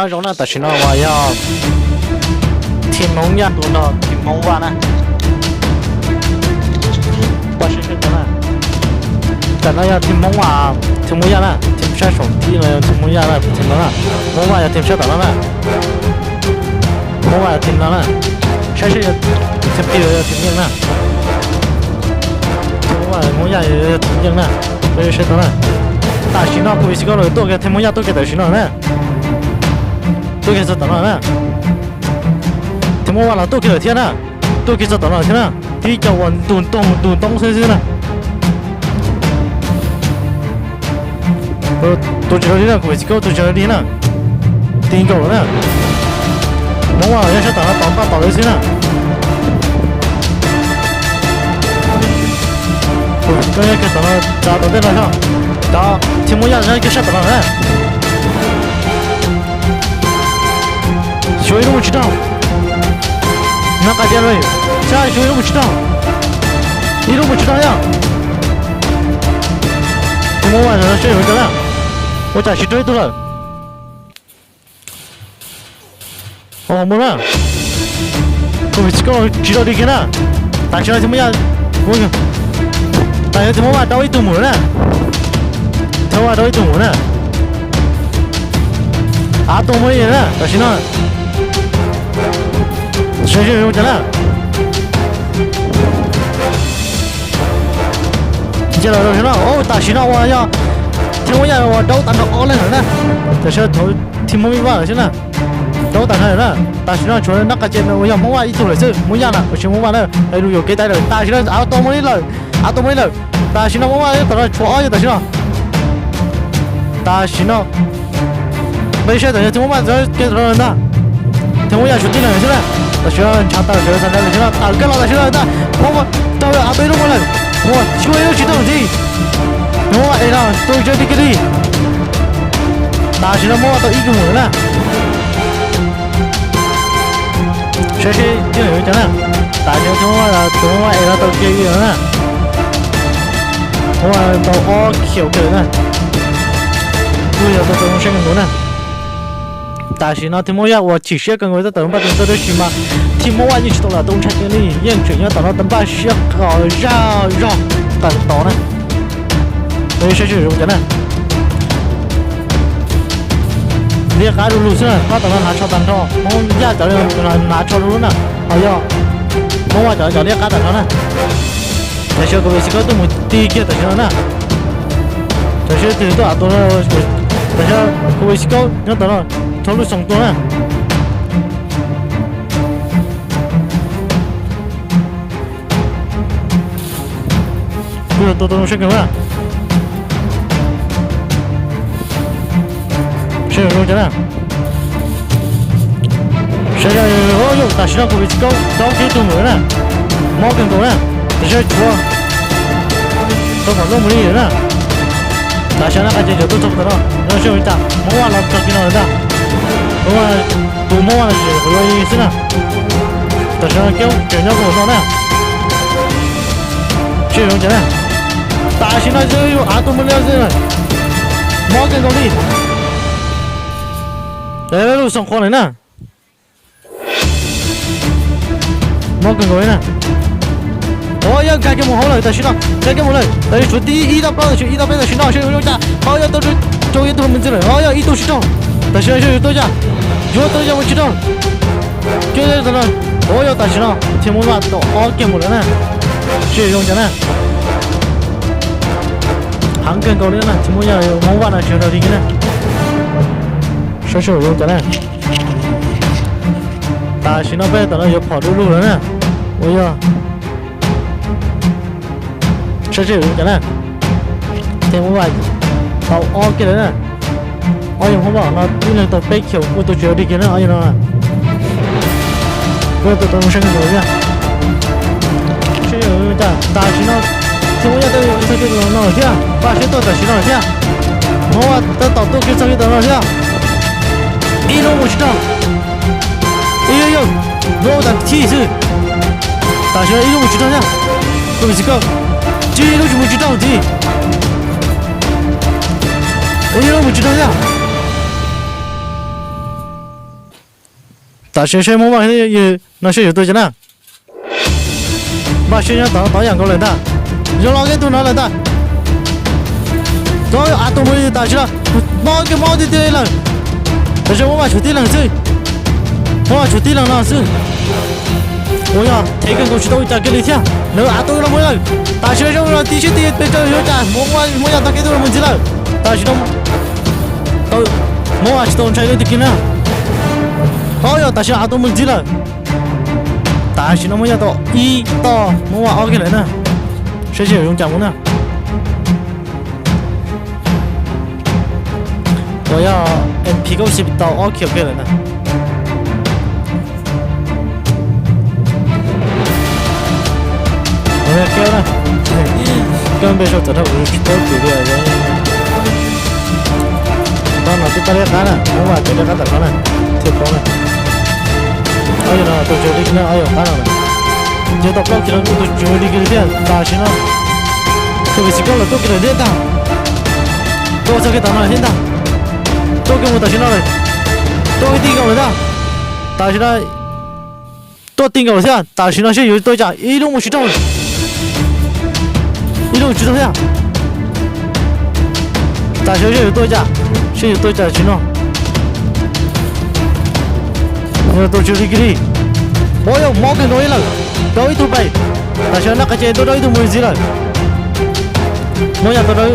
Nyob zoo na, tam sim no uas yog Thib Hmoob Yaj tua nrog Thib Hmoob Vaj na. Pab saib saib tau na. Tam no yog Thib Hmoob Vaj, Thib Hmoob Yaj na, Thib sab saum tib no yog Thib Hmoob Yaj na, Thib no na. Hmoob Vaj yog Thib sab tom no na. Hmoob Vaj yog Thib no na. Saib saib yog Thib Plig los yog Thib Yeej na. Thib Hmoob Vaj, Hmoob Yaj yog Thib Yeej na. Peb saib tau na. Tam sim no kuv vim xi koj lawv tuaj kiag, Thib Hmoob Yaj tuaj kiag tam sim no na. Tuaj kiag txog tom no na. Thib Hmoob Vaj los tuaj kiag lawm thiab na. Tuaj kiag txog tom no thiab na. Tib co uas ntug ntoo ntug ntoo xwb xwb na. Tus tsis raug li na, kuv vim xi koj tus tsis raug li na. Ti nkaus lawm na. Hmoob Vaj los nyob sab tom no tos npaj tos lawv xwb na. Kuv vim xi koj nyob kiag tom no, tsav tom ntej no xwb. Cov Thib Hmoob Yaj nyob kiag sab tom no na. Xyuas ib lub mus tsis raug. Nyob qab tiab lawm, saib xyuas ib lub mus tsis raug. Ib lub mus tsis raug yog. Kuv muab vaj no saib yuav cov na. Ua cas tsis raug ib tug lawm. Mus na. Kuv vim xi koj tsis raug li kiag na. Tam sim no Thib Hmoob Yaj, tam sim no Thib Hmoob Vaj rau ib tug mus na. Thib Hmoob Vaj rau ib tug mus na. Av tuaj muaj li na tam sim no. Saib zoo cas na. Ntsia los rau no, tam sim no uas yog Thib Hmoob Yaj uas rau tag nrho ob leeg lawm na. Tam sim no Thib Hmoob Vaj lawm xwb na. Rau tag nrho lawm na. Tam sim no tshuav nab qa ce uas yog Hmoob Vaj ib tug lawm xwb, Hmoob Yaj na, ua tsis Hmoob Vaj na, lus yuam kev tau lawm. Tam sim no av tuaj muaj li lawm, av tuaj muaj li lawm. Tam sim no Hmoob Vaj tam no tshuav ob yog tam sim no. Tam sim no nqis saib tam sim no Thib Hmoob Vaj txog kev rau ntag. Thib Hmoob Yaj tshuav tib leeg xwb na. Tam sim no ntshav tawm sawv tawm li xwb no, tawm kawg los tam sim no ntag. Hmoob Vaj tau av tuaj ib lub mus lawm. Hmoob Vaj tshuav ib lub tsis raug ntxiv. Hmoob Vaj es no tua tsav li kiag li. Tam sim no Hmoob Vaj tau ib tug mus lawm na. Saib seb yog yuav cas na. Tam sim no Thib Hmoob Vaj, tus Hmoob Vaj es no tau kiag li na. Hmoob Vaj tau ob khiaus kiag na. Kuj yog tau tau saib nkaus na. Tam sim no Thib Hmoob Yaj uas chim siab kawg nkaus tab tom npaj tus ntxawg tab sis mas Thib Hmoob Vaj yeej tsis tau lam tau ntshai kiag li, yeej tseem nyob tom no tau npaj siab zaj zog tawm tod na. Saib seb zoo cas na. Liab qab du lug xwb na, pab tom no hnav tsho tag nrho, Hmoob Yaj cov hnav tsho du lug na, ho yog Hmoob Vaj cov cov liab qab tag nrho na. Tam sim no kuv vim xi koj tuaj mus ti kiag tam sim no na. Tam sim no twg tuaj av tua no, tam sim no kuv vim xi koj nyob tom no, rho lub xoom tua na. Kuj yog tua tau zoo saib kawg na. Saib zoo cas na. Saib, yog tam sim no kuv vim xi koj rau kiag ib tug mus lawm na. Mob kawg nkaus na. Tam sim no tshuav tau phom loj mus li lawm na. Tam sim no nab qa ce cov tuaj txog tom no, no saib ua cas Hmoob Vaj los txog kiag no lawm ntag. Hmoob Vaj, tus Hmoob Vaj no tsis yog kuv yuav xwb na. Tam sim no kiab tseem nyob rau hauv no na. Saib zoo cas na. Tam sim no yog av tuaj mus li xwb. Mob kawg nkaus li. Lub xoom qhuav lawm na. Mob kawg nkaus li na. Os, yog nkag kiag mus hauv lawm tam sim no, nkag kiag mus lawm, tam sim tshuav tib ib tog plaub tam sim, ib tog peb tam sim no, saib yuav ua cas, os, yog tau rau ib tug me ntxwg lawm, os, yog ib tug sib raug. Tam sim no saib yuav tau cas, yuav tau cas mus tsis raug. Cov no, os, yog tam sim no Thib Hmoob Vaj tau ob kiag mus lawm na. Saib zoo cas na. Heev kawg nkaus li na, Thib Hmoob Yaj, Hmoob Vaj no tsis raug li kiag na. Saib seb zoo cas na. Tam sim no peb tom no yuav phom du lug lawm na. Ua yog saib seb zoo cas na. Thib Hmoob Vaj tau ob kiag lawm na. Ob yog Hmoob Vaj no ib leeg tau peb khiaus kuj tua tsis raug li kiag na ob yog no. Kuj tua tau zoo saib kawg nkaus thiab. Saib zoo cas tam sim no Thib Hmoob Yaj tau txog kiag tom no lawm thiab, npaj siab tuaj tam sim no lawm thiab. Hmoob Vaj tab tom tuaj kiag txog kiag tom no thiab. Ib lub mus tsis raug. Ib lub yog lub tas thib xwb. Tam sim no ib lub mus tsis raug thiab. Kuv vim xi koj, tsib lub tsis mus tsis raug ntxiv. Ib lub mus tsis raug thiab. Tam sim no seb Hmoob Vaj no seb yuav tuaj cas na. Npaj siab nyob tod tod yam nkaus lawm ntag. Zoo los kev tus no lawm ntag. Tod a tus mus tam sim no mob kiag mob tiag tiag li lawm. Tam sim no Hmoob Vaj tshuav tib leeg xwb. Hmoob Vaj tshuav tib leeg no xwb. Ua yog thev kawg nkaus tsis tau ua cas kiag li thiab. Lawv a tus los mus lawm. Tam sim no zoo los tib siab tib pes tsawg yuav cas Hmoob Vaj tog kev tuaj los mus ntxiv lawm. Tam sim no Hmoob Vaj tsis tau ntshai leej twg kiag na. Ob yog tam sim no a tus mus ntxiv lawm. Tam sim no Hmoob Vaj tau ib tog Hmoob Vaj ob kiag lawm na. Saib seb zoo cas mus na. Uas yog M P kaub xi tau ob kiag kiag lawm na. Kiab na, koj npe sau tawm no kuv tsis paub txog li. Tau no twb pab liab qab na, Hmoob Vaj twb liab qab tam no na, thiaj paub na. Ob yog no tus tsis li na, ob yog qab no na. Yog tau plaub kiag no tus tsis li kiag li thiab tam sim no. Tus Mexico los tuaj kiag lawm thiab ntag. Tuaj txog kiag tam no thiab ntag. Tuaj kiag mus tam sim no lawm. Tuaj kiag tij nkaus lawm ntag. Tam sim no tuaj tij nkaus lawm thiab, tam sim no seb yuav tuaj cas ib lub mus tsis raug. Ib lub mus tsis raug thiab. Tam sim no seb yuav tuaj cas, seb yuav tuaj cas tam sim no. Tus tsis li kiag li. Ua yog mob kawg nkaus li lawm, rau ib tug pem. Tam sim no nab qab ces tuaj rau ib tug mus ntxiv lawm. Hmoob Yaj tau rau,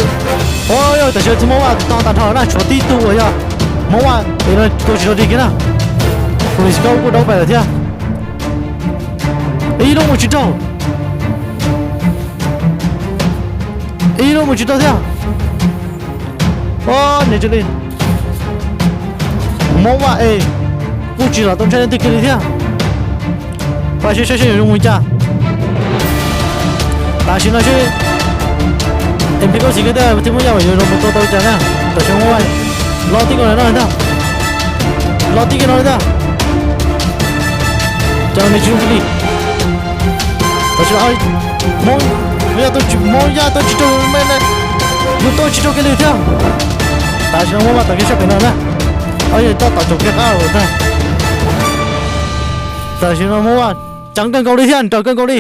ua yog tam sim no tsis Hmoob Vaj tau tag nrho na, tshuav tib tug uas yog Hmoob Vaj es no tua tsis tau li kiag na. Kuv Mexico kuj rau pem lawm thiab. Ib lub mus tsis raug. Ib lub mus tsis raug thiab. Os, niam tsis li. Hmoob Vaj es kuj tsis los tau ntshai leej twg kiag li thiab. Pab seb saib seb yuav zoo mus cas. Tam sim no seb M P kaub xi kiag tej thiab Hmoob Yaj yuav zoo mus tua tau cas na. Tam sim no Hmoob Vaj los tib kiag no ntag. Los tib kiag no ntag. Cas nws tsis zoo kiag li. Tam sim no Hmoob, Hmoob Yaj tuaj tsis, Hmoob Yaj tuaj tsis raug me, nws tuaj tsis raug kiag li thiab. Tam sim no Hmoob Vaj tom kiag sab pem no na. Ob yog toj tom tsaus kiag qab lawm ntag. Tam sim no Hmoob Vaj ceev kawg nkaus li thiab, nrawm kawg nkaus li.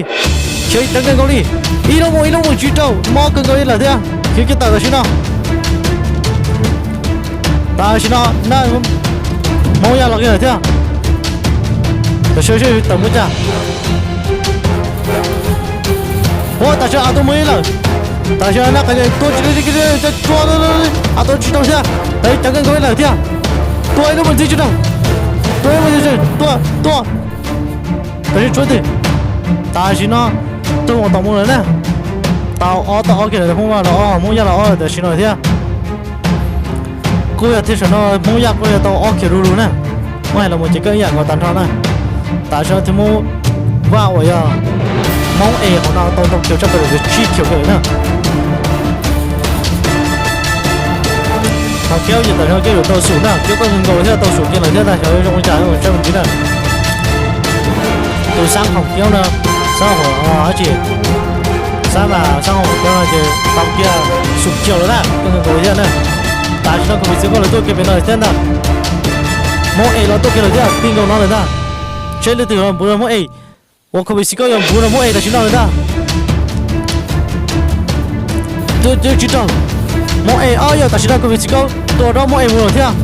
Khiav ceev kawg nkaus li. Ib lub mus ib lub mus tsis raug, mob kawg nkaus li lawm thiab. Khiav kiag tawm tam sim no. Tam sim no na, Hmoob Yaj los kiag lawm thiab. Tam sim no seb tawm mus cas. Ua tam sim no a tus mus ib lawm. Tam sim no na qas tua tsis, a tua tsis tau thiab. Ceev kawg nkaus ib lawm thiab. Tua ib lub mus ntxiv tsis raug. Tua ib lub mus ntxiv, tua, tua. Tam sim tshuav twg. Tam sim no tug ua tom mus lawm na. Tau ob tau ob kiag lawm, Hmoob Vaj los ob, Hmoob Yaj los ob lawm tam sim no thiab. Kuj yog thiab saum no Hmoob Yaj kuj yog tau ob khiav lug lug na. Muab hais los mus ces koj ib yam nkaus tag nrho na. Tam sim no thiaj Hmoob Vaj uas yog Hmoob Es hauv no tau ntau khiav tshaj plaws lawm, tsib khiav kiag lawm na. Ho Kiab ces tam sim no Kiab yuav tau xum na, Kiab koj nkaus thiab tau xum kiag lawm thiab, tab xyov zoo li cas saib mus ntxiv na. Tus Xab Hom Kiab no, Xab Hom dab tsi, Xab mas Xab Hom Kiab no ces tau kiag xum kiag lawm na, koj nkaus thiab na. Tam sim no Covid xis koj lawv tuaj kiag pem no lawm thiab ntag. Hmoob Es los tuaj kiag lawm thiab, tij nkaus no lawm ntag. Seb leej twg los npuv rau Hmoob Es, uas Covid xis koj yuav npuv rau Hmoob Es tam sim no lawm ntag. Twb tsis raug. Hmoob Es, ob yog tam sim no Covid xis koj tua rau Hmoob Es mus lawm thiab.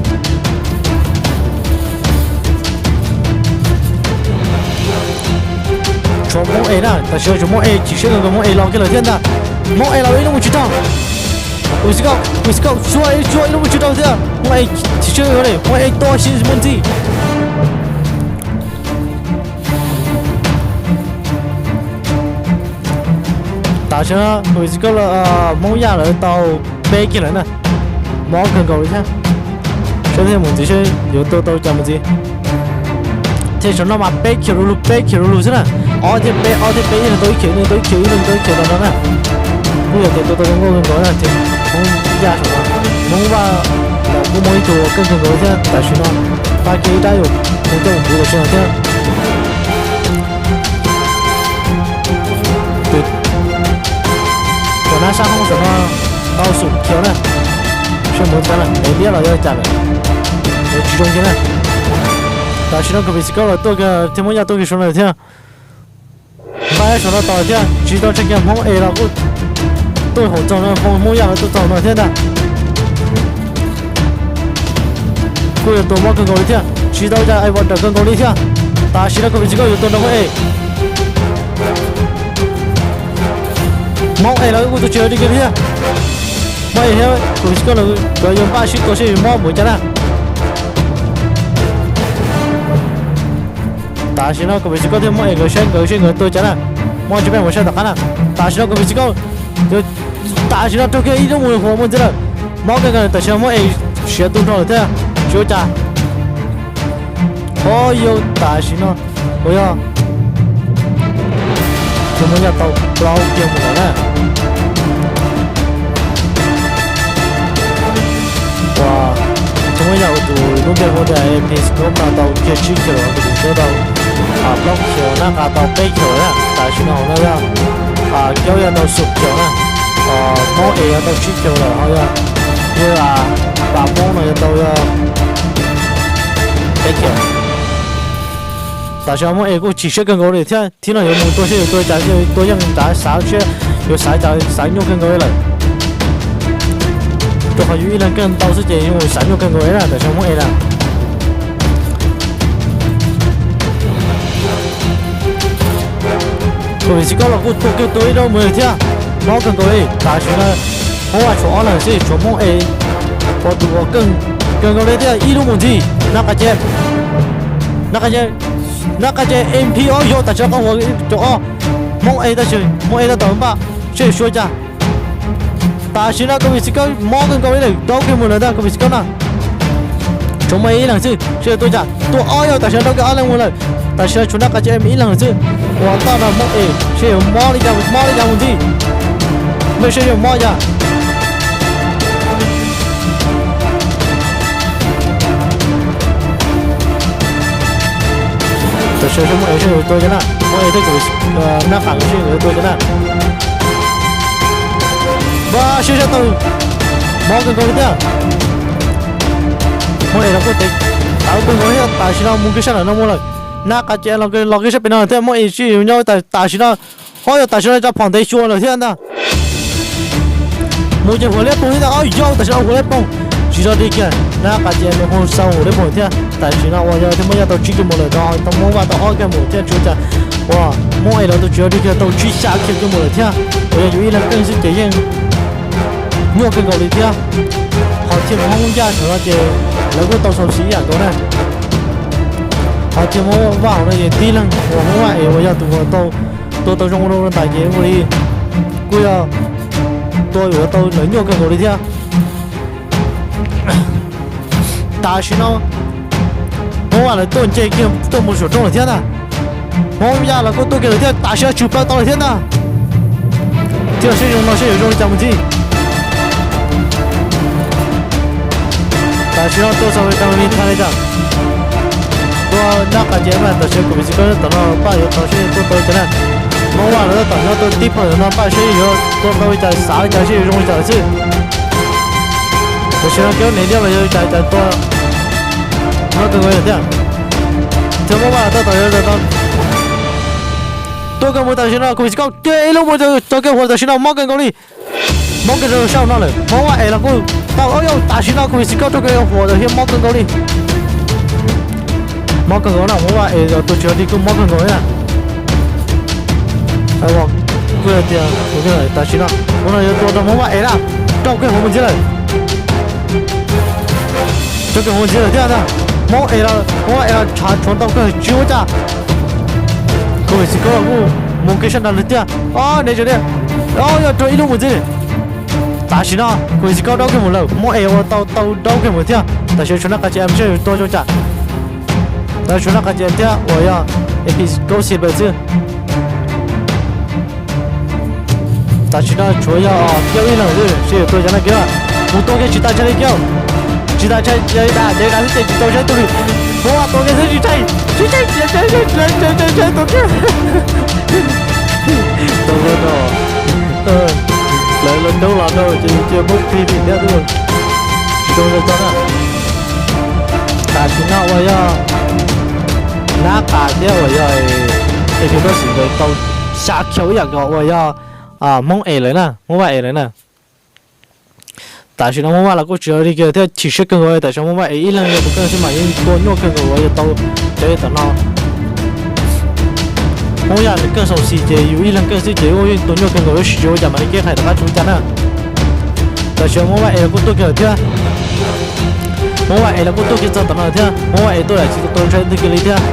Tshuav Hmoob Es na, tam sim no tshuav Hmoob Es, chim siab kawg nkaus Hmoob Es los kiag lawm thiab ntag. Hmoob Es los ib lub mus tsis raug. Covid xis koj, Covid xis koj xuas ib xuas ib lub mus tsis raug thiab. Hmoob Es chim siab kawg li, Hmoob Es tua xis mus ntxiv. Tam sim no Covid xis koj, Hmoob Yaj lawv tau peb kiag lawm na. Mob kawg nkaus li thiab. Saib thiaj mus ntxiv seb yuav tua tau cas mus ntxiv. Thiab saum no mas peb khiav lug lug peb khiav lug lug xwb na. Ob thiab peb, ob thiab peb, ib leeg tau ib khiav, ib leeg tau ib khiav, ib leeg tau ib khiav no na. Kuj yog tias tua tau zoo nkauj kawg nkaus na, thiab Hmoob Yaj saum no. Hmoob Vaj los kuj muaj ib tug kawg kawg nkaus thiab tam sim no. Pab kiag ib rab yus tus coj mus puv tam sim no thiab. Tus nab sab hoob saum no tau xum khiav na. Seb mus cas lawm, es liab los yog cas lawm. Es tsis zoo kiag na. Tam sim no Covid Scout los tuaj kiag thiab Hmoob Yaj tuaj kiag saum no thiab. Npaj saum no tos thiab, tsis tau tshee kiag Hmoob Es los kuj tuaj hauv txog no, Hmoob Yaj los tuaj txog no thiab ntag. Kuj yuav tua mob kawg nkaus li thiab, tsis tau cas es ua raws kawg nkaus li thiab. Tam sim no Covid Scout yuav tua nrog Hmoob Es. Hmoob Es los kuj tua tsis ua li kiag li thiab. Hmoob Es thiab Covid Scout los yuav npaj sib tua seb mob mus cas na. Tam sim no Covid Scout thiab Hmoob Es nkawd saib nkawd seb nkawd tua cas na. Muab tsis peb mus saib tom qab na. Tam sim no Covid Scout, tam sim no raug kiag ib lub mus huam mus ntxiv lawm. Mob kawg nkaus, tam sim no Hmoob Es siav tu nrho lawm thiab tsis ua cas. Ho yog tam sim no uas yog tus Hmoob Yaj tau plaub kiag mus lawm na. Uas tus Hmoob Yaj ua tus lub npe hu tias Epic Scout mas tau kiag tsib kiag lawm, tus Scout tau plaub kiag, Nab Qa tau peb kiag lawm na. Tam sim no hauv no yog Kiaub Yaj tau xum kiag na, Hmoob Es yog tau tsib kiag lawm, ho yog yog Vam Hmoob no yog tau yog peb kiag. Tam sim no Hmoob Es kuj chim siab kawg nkaus li thiab, thib no yuav mus tua seb yuav tua cas, tua yeej tsav xav siab, yuav xav cas xav nyuaj kawg nkaus li lawm. Rau qhov yus ib leeg keej ntau xwb ces yus xav nyuaj kawg nkaus li na, tam sim no Hmoob Es na. Covid Scout los kuj tua kiag tua ib zaug mus thiab, mob kawg nkaus li. Tam sim no Hmoob Vaj tshuav ob leeg xwb, tshuav Hmoob Es ua tus uas keej kawg nkaus li thiab, ib lub mus ntxiv, Nab Qa Ces, Nab Qa Ces, Nab Qa Ces M P ob yog tam sim no qhov huam cov ob, Hmoob Es tab sis Hmoob Es tab tom npaj seb yuav suav cas. Tam sim no Covid Scout mob kawg nkaus li lawm, rau kiag mus lawm ntag Covid Scout na. Tshuav Hmoob Es ib leeg xwb, seb yuav tua cas, tua ob yog tam sim no rau kiag ob leeg mus lawm. Tam sim no tshuav Nab Qa Ces M ib leeg xwb, ua toj no Hmoob Es seb yuav mob li cas, mob li cas mus ntxiv, mej seb yuav mob cas. Tam sim no Hmoob Es seb yuav tua cas na, Hmoob Es thiab Nab Qa nkawd seb yuav tua cas na. Npaj siab sab tau, mob kawg nkaus li thiab. Hmoob Es los kuj tev tawv kawg nkaus thiab, tam sim no mus kiag sab nram no mus lawm. Nab Qa Ces los kiag sab pem no thiab, Hmoob Es seb yuav nyob tam sim no, ho yog tam sim no cov phom ntev xyuas lawm thiab ntag. Mus ces huam liab ploog thiab ntag, ob yog tam sim no huam liab ploog. Tsis zog dig kiag, Nab Qa Ces mus hu xau huam liab ploog thiab. Tam sim no uas yog thiab Hmoob Yaj tau tsib kiag mus lawm, Hmoob Vaj tau ob kiag mus thiab, tsis ua cas uas Hmoob Es los tus tsis zog dig kiag tau tsib xya kiag mus lawm thiab. Uas yog yus ib leeg keej xwb ces yeej nyuaj kawg nkaus li thiab. Ho thiab Hmoob Yaj thaum no ces lawv kuj tau xau xis ib yam nkaus na. Ho thiab Hmoob Vaj hauv no ces tib leeg uas Hmoob Vaj es uas yog tus uas tau tua tau zoo rau ntais ces ua li kuj yog tua yuav tau lawv nyuaj kawg nkaus li thiab. Tam sim no Hmoob Vaj lawv tuaj nce kiag tuaj mus saum roob lawm thiab ntag. Hmoob Yaj los kuj tuaj kiag lawm thiab, tam sim no tshwm plaws tau lawm thiab ntag. Thiab seb zoo no seb yuav zoo li cas mus ntxiv. Tam sim no tuaj txog tau li tag li cas, tuaj Nab Qa Ces mas tam sim no Covid tsis koj tom no paj yuav tau seb tuaj tau li cas na. Hmoob Vaj lawv tab tom nyob tuaj tib pawg no paj seb yuav tuaj tau li cas, xav li cas seb yuav zoo li cas lawm xwb. Tam sim no Kiaub Nev Liab los yog li cas cas tuaj nyob kawg nkaus thiab. Thiab Hmoob Vaj tab tom yuav no tuaj kawg mus tam sim no Covid tsis koj tiag ib lub mus rau kiag huam tam sim no mob kawg nkaus li. Mob kawg rau sab no lawm, Hmoob Vaj es los kuj tau, yog tam sim no Covid tsis koj rau kiag huam tam sim mob kawg nkaus li. Mob kawg nkaus na, Hmoob Vaj es los tus tsis yog dig kuj mob kawg nkaus li na. Kuj tias tam sim no ua no yuav tua rau Hmoob Vaj es na, rau kiag huam mus ntxiv lawm. Rau kiag huam ntxiv lawm thiab ntag. Hmoob es los, Hmoob Vaj es los tshav tshuav ntau kawg tsis ua cas. Covid tsis koj kuj mus kiag sab nrad lawm thiab. Ob, ne tsev li, ob, yog rau ib lub mus ntxiv. Tam sim no Covid tsis koj daub kiag mus lawm, Hmoob es ua tau tau daub kiag mus thiab. Tam sim no tshuav Nab Qa Ces M seb tua zoo cas. Tam sim no Nab Qa Ces thiab uas yog M P kaub xib lawm xwb. Tam sim no tshuav yog Kiaub ib leeg xwb, seb yuav tua cas na Kiaub. Mus tua kiag tsis tas tshai li Kiaub. Tsis tas tshai li da, ces da xwb ces tsis tau saib tus li. Hmoob Vaj tua kiag xwb tsis tshai, tsis tshai, tsis tshai, tsis tshai, tsis tshai, tua kiag. Tau no, lawv los coob los rau ces cia Hmoob plig plig thiab xwb. Tsis tau tau na. Tam sim no uas yog Nab Qa thiab uas yog Ej Pheej Dawb Xis nkawd tau xya kill ib yam nkaus uas yog Hmoob Es lawm na, Hmoob Vaj Es lawm na. Tam sim no Hmoob Vaj los kuj tsis ua li kiag thiab, chim siab kawg nkaus. Tam sim no Hmoob Vaj Es ib leeg yog tus keej xwb mas yeej tua nyuaj kawg nkaus uas yog tau cov tom no. Hmoob Yaj nws keej xaus xis ces yus ib leeg keej xwb ces yeej tua nyuaj kawg nkaus, yeej tsis ua cas mam li kev hais tom qab tsis ua cas na. Tam sim no Hmoob Vaj Es los kuj tuaj kiag lawm thiab. Hmoob Vaj Es los kuj tuaj kiag txog tom no thiab, Hmoob Vaj Es tuaj lawm tsis tau ntshai twg kiag li thiab.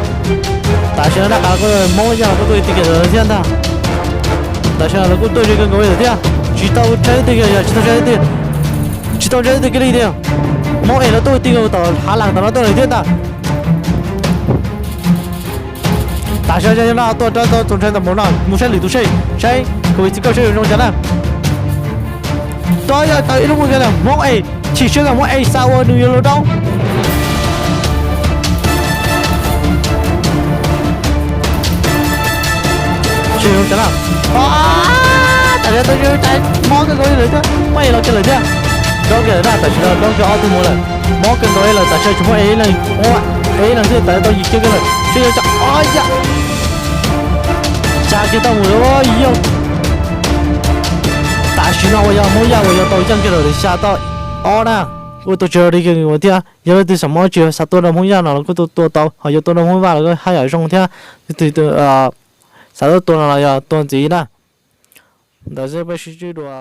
Tam sim no Nab Qa los kuj, Hmoob Yaj los kuj tuaj kiag lawm thiab ntag. Tam sim no lawv kuj tuaj ze kawg nkaus li lawm thiab, tsis tau ntshai twg kiag, yog tsis tau ntshai twg, tsis tau ntshai twg kiag li tiag. Hmoob Es los tuaj kiag tom hav las tom no tuaj lawm thiab ntag. Tam sim no tuaj rau txaus ntshai ntau npaum no, mus saib lwm tus seb, saib COVID txiv kauj saib yuav zoo cas na. Tua yog tau ib lub mus kiag na, Hmoob Es chim siab, Hmoob Es xav ua nws yuav luag dau. Seb zoo cas na. Tam sim no tau mob kawg nkaus li lawm thiab, Hmoob Es los kiag lawm thiab. Dob kiag lawm na, tam sim no dob kiag ob tug mus lawm, mob kawg nkaus li lawm, tam sim no tsis muaj Es ib leeg, Hmoob Vaj Es ib leeg xwb, tam sim no tau yim kiag kiag lawm, seb yuav cas. Ob yam, xya kiag tau mus lawm yog. Tam sim no uas yog Hmoob Yaj uas yog tau yeej kiag lawm xya tau ob na, ua tau tsis ua li kiag thiab. Yog leej twg xav mob tsis xav tua rau Hmoob Yaj no los kuj tua tau, ho yuav tua rau Hmoob Vaj los kuj haj yam zoo thiab. Leej twg xav tuaj tua no los yog tua ntxiv na. Ntawd xwb, peb sib ntsib dua.